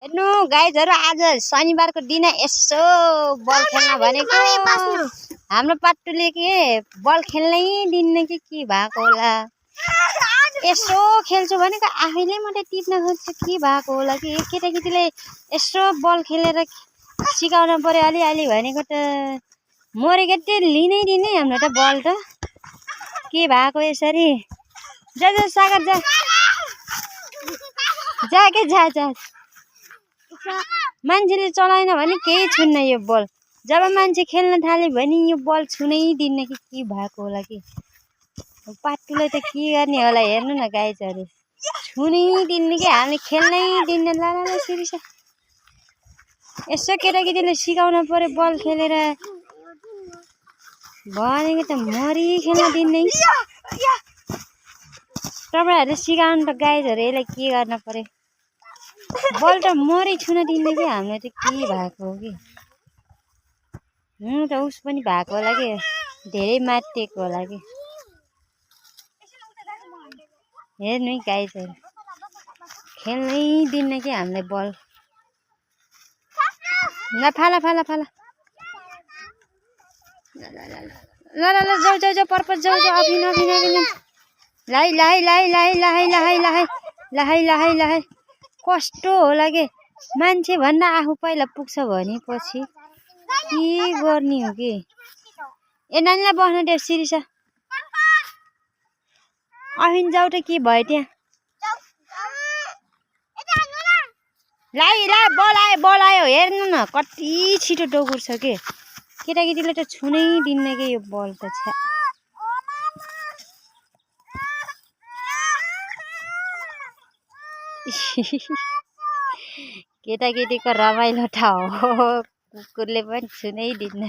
हेर्नु गाइजहरु आज शनिबारको दिन यसो बल खेल्न भनेको हाम्रो पाटुले के बल खेल्नै दिन्न कि के भएको होला। यसो खेल्छु भनेको आफैले मात्रै टिप्न खोज्छ के भएको होला कि केटाकेटीले यसो बल खेलेर सिकाउन पर्यो अलिअलि भनेको त मरेको त्यो लिनै दिने हाम्रो त बल त के भएको यसरी। जा जा सागर जा जा के जा जा मान्छेले चलाएन भने केही छुन्न यो बल। जब मान्छे खेल्न थाल्यो भने यो बल छुनै दिन्न कि के भएको होला कि पाटुले त के गर्ने होला। हेर्नु न गाइजहरु छुनै दिन्न कि हामी खेल्नै दिन्न। ल ल ल सिरिसा यसो केटाकेटीले सिकाउन पर्यो बल खेलेर भनेको त मरि खेल्न दिन्न। तपाईहरुले सिकाउनु त गाइजहरु यसलाई के गर्न पर्यो। बल त मरि छुन दिन्न कि हामीलाई त के भएको हो कि त उस पनि भएको होला कि धेरै माटिएको होला कि। हेर्नु है गाइजहरु खेल्नै दिन्न कि हामीलाई बल। ल फाला फाला फाला ल ल ल जाऊ जाऊ जाऊ पर्पस जाऊ जाऊ अफिन अफिन अफिन लाई लाई लाई लाई लाई लाई लाई लाई लाई लाई कस्तो होला के मान्छे भन्दा आफू पहिला पुग्छ भनेपछि के गर्ने हो कि। ए नानीलाई बस्न देऊ सिरिसा अफिन जाऊ त के भयो त्यहाँ। लाई ला बल आयो हेर्नु न कति छिटो डोगुर्छ के केटाकेटीले त छुनै दिन्न के यो बल त छ्या। केटाकेटीको रमाइलो ठाउँ हो कुकुरले पनि छुनै दिन्न।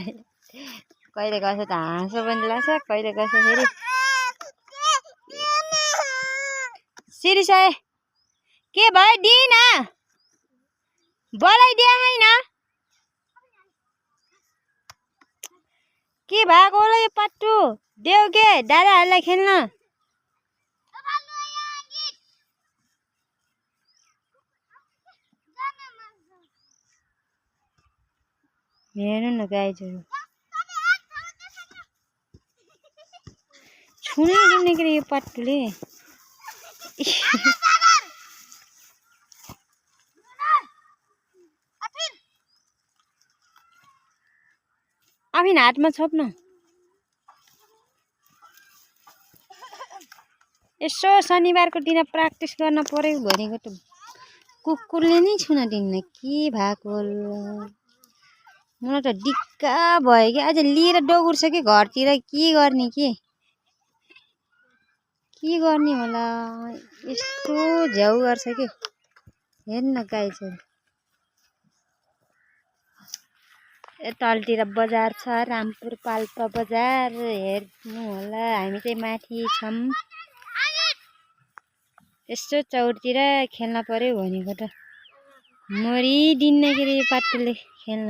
कहिले कसो त हाँसो पनि लाग्छ कहिले कसो फेरि सिरिसा के भयो दिन बोलाइदिया हैन के भएको होला यो पाट्टु देऊ के दादाहरूलाई खेल्न। हेर्नु न गाइजहरु छुनै दिन्न के यो पाट्टुले। अफिन हातमा छोप्न यसो शनिबारको दिन प्र्याक्टिस गर्न पर्यो भनेको त कुकुरले नै छुन दिन्न के भएको होला। मलाई त डिक्का भयो कि अझ लिएर डोगुर्छ कि घरतिर के गर्ने के गर्ने होला यस्तो झ्याउ गर्छ कि। हेर्नु न गाइजहरु तलतिर बजार छ रामपुर पाल्पा बजार हेर्नु होला। हामी चाहिँ माथि छौं यसो चौरतिर खेल्न पर्यो भनेको त मरिदिन्न के रे पाटुले खेल्न।